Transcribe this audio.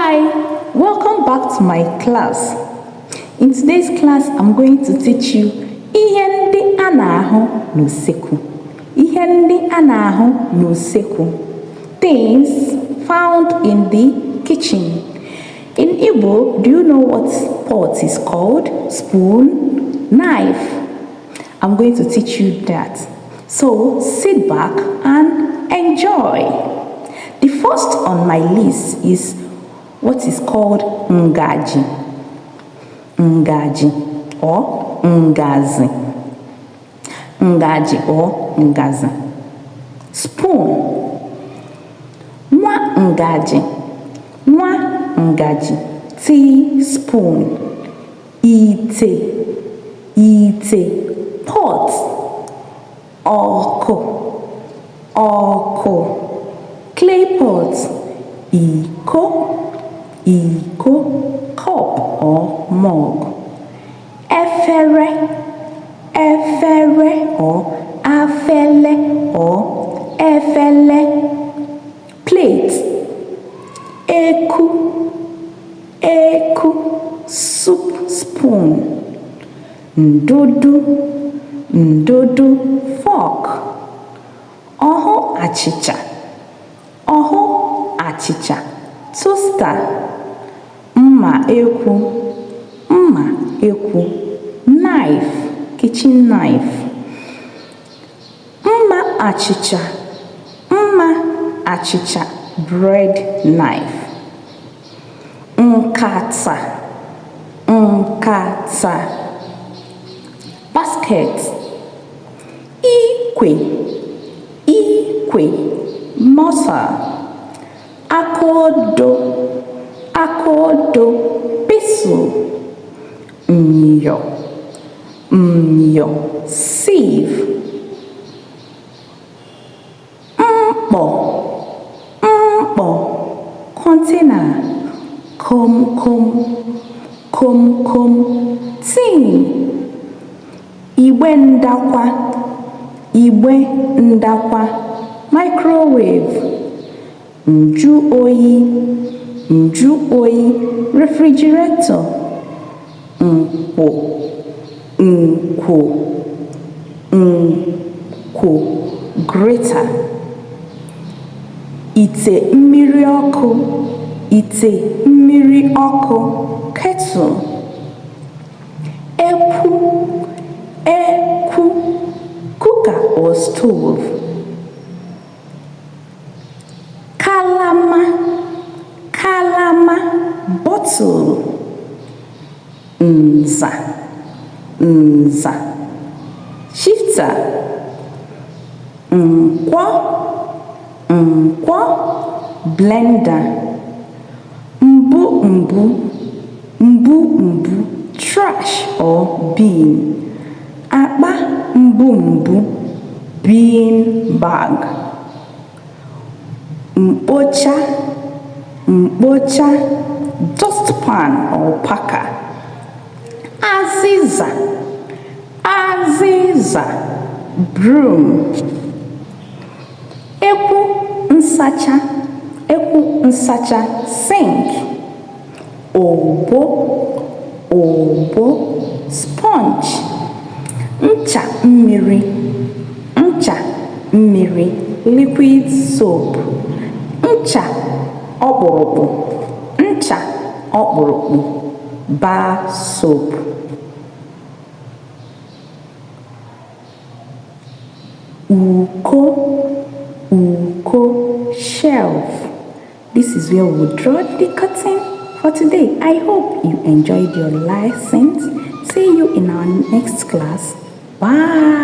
Hi, welcome back to my class. In today's class, I'm going to teach you ihe ndị a na-ahụ n'usekwu. Ihe ndị a na-ahụ n'usekwu. Things found in the kitchen. In Igbo, do you know what pot is called? Spoon, knife. I'm going to teach you that. So sit back and enjoy. The first on my list is what is called ngaji. Ngaji or ngazi. Ngaji or ngazi. Spoon. Nwa ngaji. Nwa ngaji. Teaspoon. Ite. Ite. Pot. Ọkụ. Ọkụ. Clay pot. Iko. Iko. Cup or mug. Efere. Efere or afele or efele. Plate. Eku. Eku. Soup spoon. Ndụdụ. Ndụdụ. Fork. Ọhụ achịcha. Ọhụ achịcha. Toaster. Mma ekwu. Mma ekwu. Knife. Kitchen knife. Mma achịcha. Mma achịcha. Bread knife. Nkata. Nkata. Basket. Ikwe. Ikwe. Mortar. Akodo. Akodo. Pestle. Myọ. Myọ. Sieve. Mkpọ. Mkpọ. Container. Kom kom. Kom kom. Tin. Igbe ndakwa. Igbe ndakwa. Microwave. Nju oyi. Nju oyi. Refrigerator. Nkwo. Nkwo. Nkwo. Grater. Ite mmiri ọkụ. Ite mmiri ọkụ. Kettle. Ekwu. Ekwu. Cooker or stove. Kalama. Kalama. Bottle. Nza. Nza. Shifter. Nkwọ. Nkwọ. Blender. Mbu mbu. Mbu mbu. Trash or bin. Akpa mbu mbu. Bean bag. Mkpocha. Mkpocha. Dustpan or packer. Azịza. Azịza. Broom. Ekwu nsacha. Ekwu nsacha. Sink. Ogbo. Ogbo. Sponge. Ncha mmiri. Ncha mmiri. Liquid soap. Ncha ọkpụrụkpụ. Ncha ọkpụrụkpụ. Bar soap. Uko. Uko. Shelf. This is where we will draw the curtain for today. I hope you enjoyed your lessons. See you in our next class. Bye.